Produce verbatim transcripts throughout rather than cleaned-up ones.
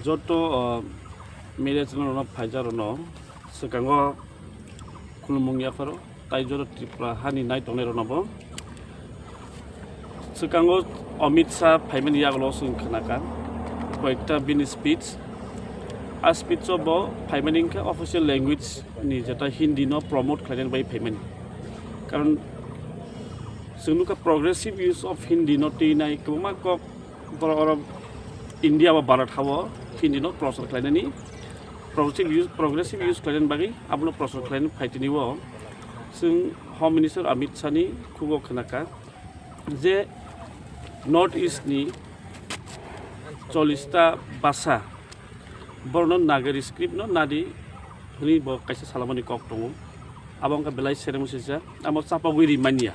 Joto, uh, media channel rok no phaijak rok no swkango khulumung yapharo, tai joto Tripura hani nai tongnai rok no bo. Swkango Amit Shah phaimani yagulo chwng khnakha koyekta bini speech. A speech o bo phaimani wngkha official language ni jeta Hindi no promote khlainani bai phaimani. Karon chwng nukha progressive use of Hindi no twi nai kwbangma kok borok oro India ba Bharat hao Hindi no prochar khlainani progressive use, progressive use khlainani bagwi abono prochar khlainani phaitini o chwng Home Minister Amit Shah ni khugo khnakha je North East ni chollish ta basa borokno Nagari script no nadi hwnwi bo kaisa salamani kok tongo. Abo wngkha belai serem swijak, amo chapagwi rimanya.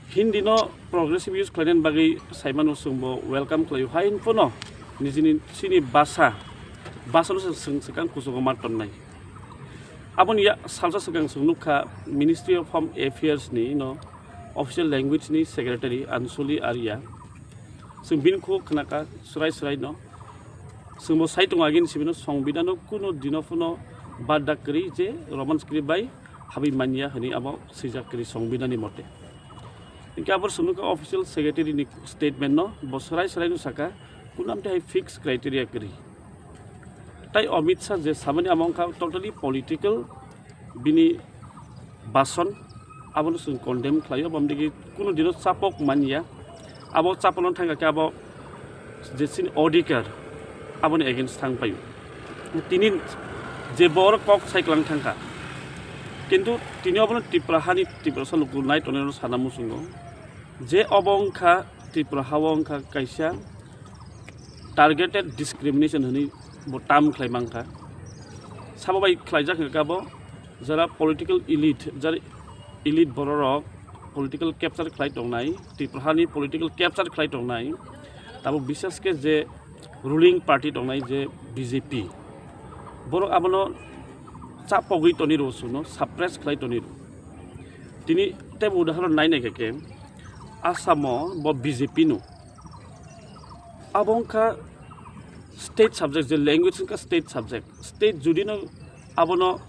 Hindi no progressive use khlainani bagwi saimano chwngbo welcome khlaio, hain phano nijini chini basa, basa no chwng swkang kuchugo ma tonnai. Aboni ya-, salsa swkang chwng nukha Ministry of Home Affairs ni no official language ni secretary Anshuli Arya. Chwng bini khugo khnakha swrai swrai no. Chwngbo sai tongo agini simi no, Songbidhan no kuno dino phano bada kwrwi je Roman script bai habwi manya hwnwi abo swijak kwrwi Songbidhan ni mote. Hinkhe abo chwng nukha official secretary ni statement no, bo swrai swrai no saka, kuno amte hai fixed criteria kwrwi. Tai Amit Shah je samani amo wngkha totally political bini bason, abono chwng condemn khlaio, bamdigi kuno dino chapok manya. Abo chapokno thangkha khe abo je chini odhikar, aboni against thang paio. Tini je borok kok sai klang thangkha, kintu tini obono Tripura hani Tiprasa luku nai tongnai rok sana muchungo je obo wngkha Tripura hao wngkha kaisa targeted discrimination hwnwi bo term khlai mankha. Sabo bai khlaijak hwnkha bo jara political elite, jara elite bororok political capture khlai tongnai, Tripura hani political capture khlai tongnai, tabuk bishesh khe je ruling party tongnai je B J P, borok abono chapogwi toni rw, suno suppress khlai toni rw. Tini teibo udahoron nai naikha khe Assamo bo B J P no. Abo wngkha state subject, je language wngkha state subject. State judino abono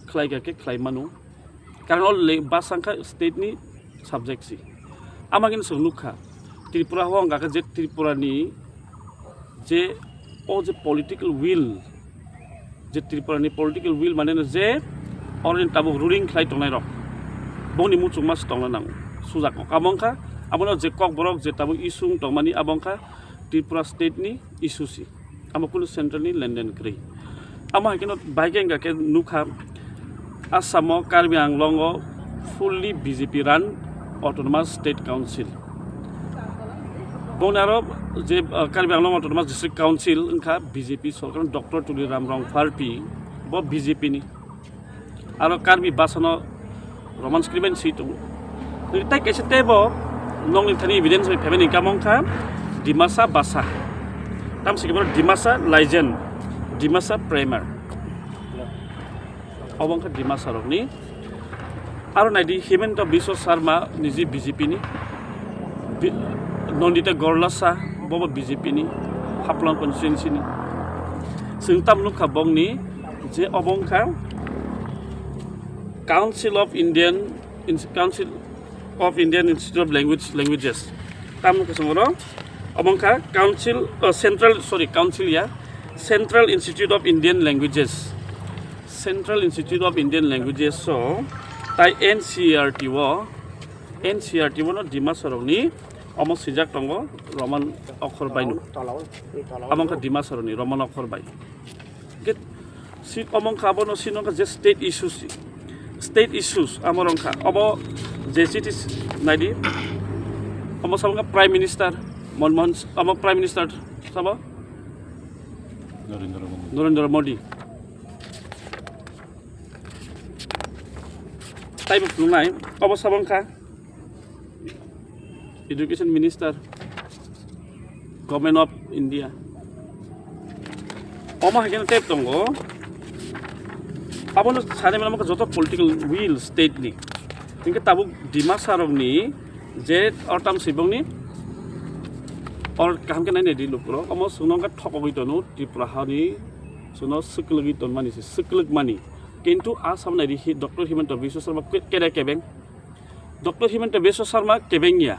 khlaikha khe khlai mano. Karon o le-, basa wngkha state ni subject si. Ama khe chwng nukha Tripura o wngkha khe je Tripura ni je o je political will, je Tripura ni political will mane no je oroni tabuk ruling khlai tongnai rok, bongni muchungma se tongna nango. Sujak kok amo wngkha, abono je kokborok je tabuk issue wng tongmani abo wngkha Tripura state ni issue si, amo kunu central ni lenden kwrwi. Amo hai kheno bai khe wngkha khe nukha Assam o Karbi Anglong o fully B J P run Autonomous State Council. Bongni aro je, uh, Karbi Anglong Autonomous District Council wngkha B J P sorkar, Doctor Tuliram Rongpharpi bo B J P ni. Aro Karbi basa no Roman script bai si tongo. Tai kaisa teibo nokni thani evidence bai phaimani kamo wngkha Dimasa basa. Tamsi khe Dimasa Legend, Dimasa Primer. Obo wngkha Dimasa rokni. Aro naidi Himanta Biswa Sarma niji B J P ni. Bi-, Nandita Gorlasa bobo B J P ni, Haflong constituency ni. Chwng tam nukha bongni je obo wngkha Council of Indian Ins-, Council of Indian Institute of Language, Languages. Tam nukha chwng oro obo wngkha Council, uh, Central, sorry, Council ya, Central Institute of Indian Languages. Central Institute of Indian Languages so tai N C E R T o, N C E R T o no Dimasa rokni omo swijak tongo Roman okhor bai no. Amo wngkha Dimasa rokni Roman okhor bai. Hingke si omo wngkha abono sino wngkha je state issues, state issues amo wngkha obo je chiti naidi omo sabo wngkha Prime Minister Manmohan S-, omo Prime Minister sabo Narendra Modi. Narendra Modi. Taibo phunuknai, obo sabo wngkha Education Minister, Government of India. Omo hai kheno tep tongo. Abono sanai mano joto political will state ni. Hingke tabuk Dimasa rokni je ortam sibongni Or kaham khe nainai di lukurok, omo chwngno wngkha thokogwi tono Tripura hani, chwngno swkwlwgwi tonmani se, swkwlwkmani. Kintu a sam nai di hi Doctor Himanta Biswa Sarma ke-, kere kebeng. Doctor Himanta Biswa Sarma kebeng ya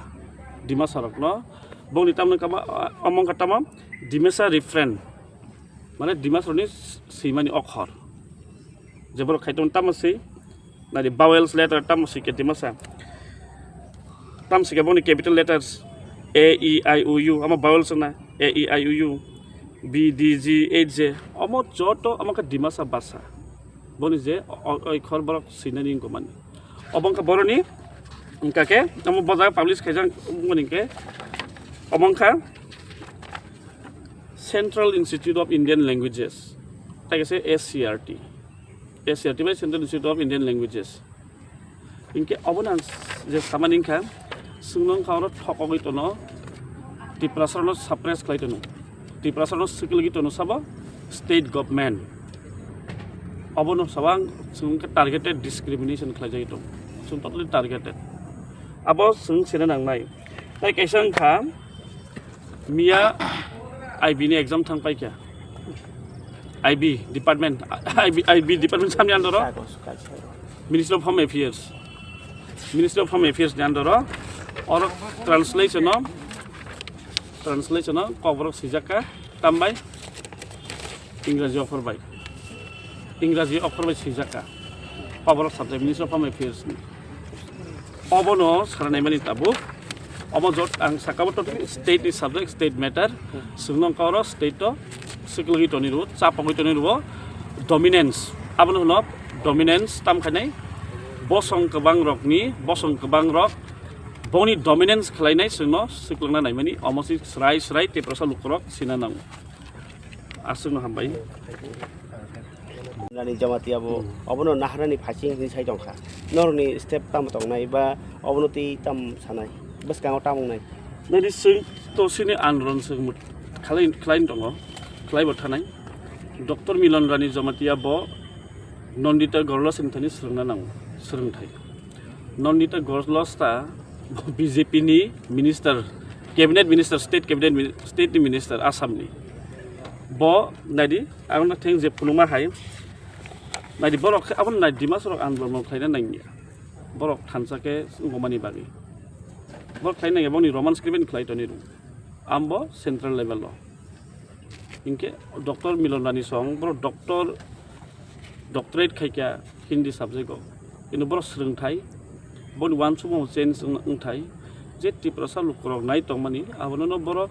Dimasarokno. Bongni tamni kama, omo wngkha tamo Dimasa refrain. Mane Dimasarokni swimani okhor. Je borok khai tong tamo swi, nari vowels letter tamo swi ke Dimasa. Tamo swi ke boni capital letters A, E, I, O, U, omo vowels na A, E, I, O, U, B, D, G, H, J, omo joto omo khe Dimasa basa. Boni je o-, o-, oikhor borok swinani wngkha mani. Obo wngkha boroni, wngkha khe, omo bo jaga publish khaijak wngmani hwnkhe, omo wngkha Central Institute of Indian Languages, tei kaisa S C R T, S C R T bai Central Institute of Indian Languages. Hinkhe obono ang je samani wngkha, chwngno wngkha oro thokogwi tono, Tiprasarokno suppress khlai tono, Tiprasarokno swkwlwgwi tono sabo state government. Obono sabo ang chwng khe targeted discrimination khlaijagwi tongo, chwng totally targeted. Abo chwng sina nangnai. Tei kaisa wngkha, miya I B ni exam thang paikha. I B department, I B, I B department samni under o Ministry of Home Affairs. Ministry of Home Affairs ni under o oro translation o, translation o kokborok swijak kha tambai Ingraji okhor bai. Ingraji okhor bai swijak kha. Kokborok subject Ministry of Home Affairs ni. Obono sana naimani tabuk. Omo jot ang saka bo totally state ni subject, state matter. Chwngno wngkha oro state o swkwlwgwi toni rwo, chapogwi toni rwo. Dominance. Abono hwno dominance tam khainai. Bosong kwbang rokni, bosong kwbang rok boni dominance khlainai chwngno swkwlwngna naimani. Omo si srai srai Tiprasa lukurok sina nango. Aswkno hambai. Rani Jamatia bo Hmm. obono naharani phaising hinwi sai tongkha. Norokni step tamo tongnai ba obono twi tam sanai? Bwskango tamo wngnai? Nini swng to sini andolon swng mut khalai, khlai tongo, khlai bo thanai. Doctor Milon Rani Jamatia bo Nandita Gorlosa ni thani swrwngna nango, swrwngthai. Nandita Gorlosa ta B J P ni minister, cabinet minister, state cabinet mi-, state ni minister Assam ni. Bo naidi, ang na theng je phunukma hai. Naidi borok khe abo nai Dimasarok andolon khlaina nangya. Borok thansa khe wngmani bagwi. Borok khlai nangya boni Roman script ni khlai toni rw. Ambo central level o. Hinkhe Doctor Milon Rani song, borok doctor, doctorate khaikha Hindi subject o. Kintu borok swrwngthai, boni uansukmung change wng-, wngthai. Je Tiprasa lukurok nai tongmani, abono no borok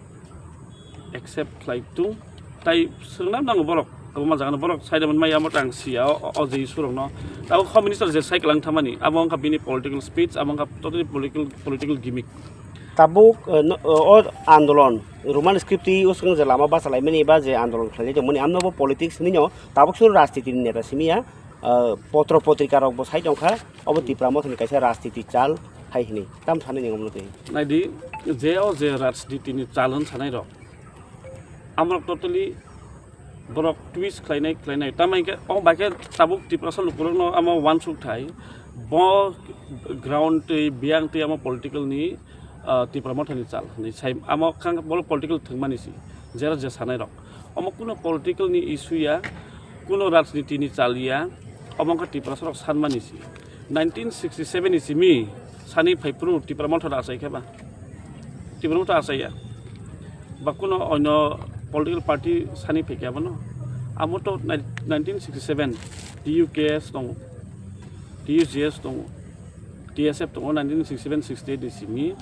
accept khlai tung. Tai swrwngna nango borok, abo ma jagano borok saida manmaya, amo tang siya, o, o, o je issue rokno. Abo Home Minister je sai kwlang thamani, abo wngkha bini political speech, abo wngkha totally political, political gimmick. Tabuk, eh, no, eh, o andolon, Roman script twi usung je lama bachalaimani ba je andolon khlaijak tongmani, amno bo politics hinwi no, tabuk suru rajniti ni neta simi ya, eh, potro potrika rok bo sai tongkha, obo Tipra Motha ni kaisa rajniti chal hai hinwi, tam sanai ni omo twi. Naidi, je o je rajniti ni chal hwn sanai rok, amrok totally borok twist khlainai, khlainai. Tamo hinkhe, o bai khe tabuk Tiprasa lukurokno amo uansuk thai, bo ground twi, biyang twi amo political ni, ah, Tipra Motha ni chal hinwi sai, amo kha bo political thwngmani si, jera je sanai rok. Omo kuno political ni issue ya, kuno rajniti ni chal ya, omo wngkha Tiprasa rok sanmani si. Nineteen sixty seven ni simi sani phai phuru Tipra Motha da achai khe ba. Tipra Motha achai ya. Ba kuno onyo political party sani phai khe abono. Amo to nai-, nineteen sixty seven T U K S tongo, T U G S tongo, T S F tongo, nineteen sixty seven sixty eight ni simi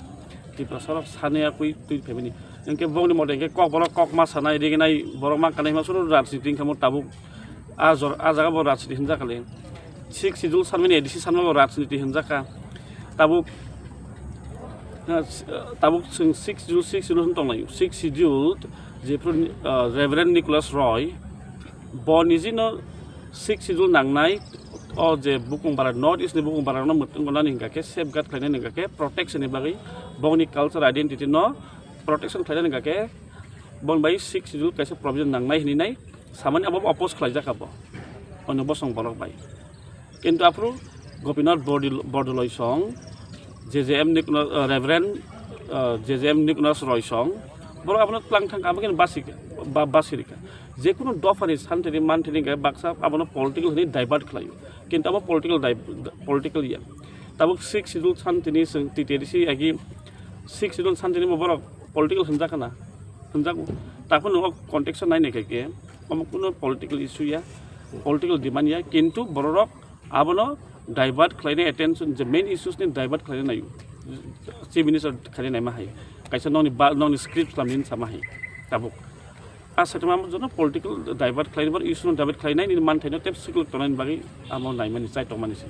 Tiprasa rok sani ya kui twi phaimani. Hinkhe bongni mote hinkhe kok borok kok ma sanai, riginai borok ma kanai ma suru rajniti hinkhe mo tabuk. A jor-, a jaga bo rajniti hinjakha le. Sixth Schedule sanmani, A D C sanma bo rajniti hinjakha. Tabuk, ah, tabuk chwng Sixth Schedule, Sixth Schedule hwn tonglaio. Sixth Schedule, jephru, ah, Reverend Nicholas Roy, bo nijino Sixth Schedule nangnai, o je bukung bara, North East ni bukung bara no mwtwng gonani hinkha khe, safeguard khlainani hinkha khe, protection ni bagwi, bongni culture identity no protection khlainani hinkha khe, bon bai Sixth Schedule kaisa provision nangnai hinwi nai. Samani abo oppose khlaijak abo, onyo bosong borok bai. Kintu aphuru Gopinath Bordil-, Bordoloi song, J J M Nik-, uh, Reverend, uh, J J M Nicholas Roy song, Borok abono tlang thang, abo khe basi, ba-, basi rikha. Jekunu dophani santini mantini khe baksa abono political hwnwi divert khlaio. Kintu abo political div-, political ya. Tabuk sixth schedule santini chwng T T A D C agi sixth schedule santini bo borok political hwnjakha na? Hwnjago. Takhwno o context o nainai khe, khe omo kuno political issue ya, political demand ya, kintu bororok abono divert khlainai, attention je main issues ni divert khlainai naio. Chief Minister khainai naima hai. Kaisa nokni ba-, nokni script slamni sama hai. Tabuk. A saitama jono political divert khlainai, bar issue no divert khlainai ni manthaino tep sikul tongnani bagwi amo naimani, chai tongmani se.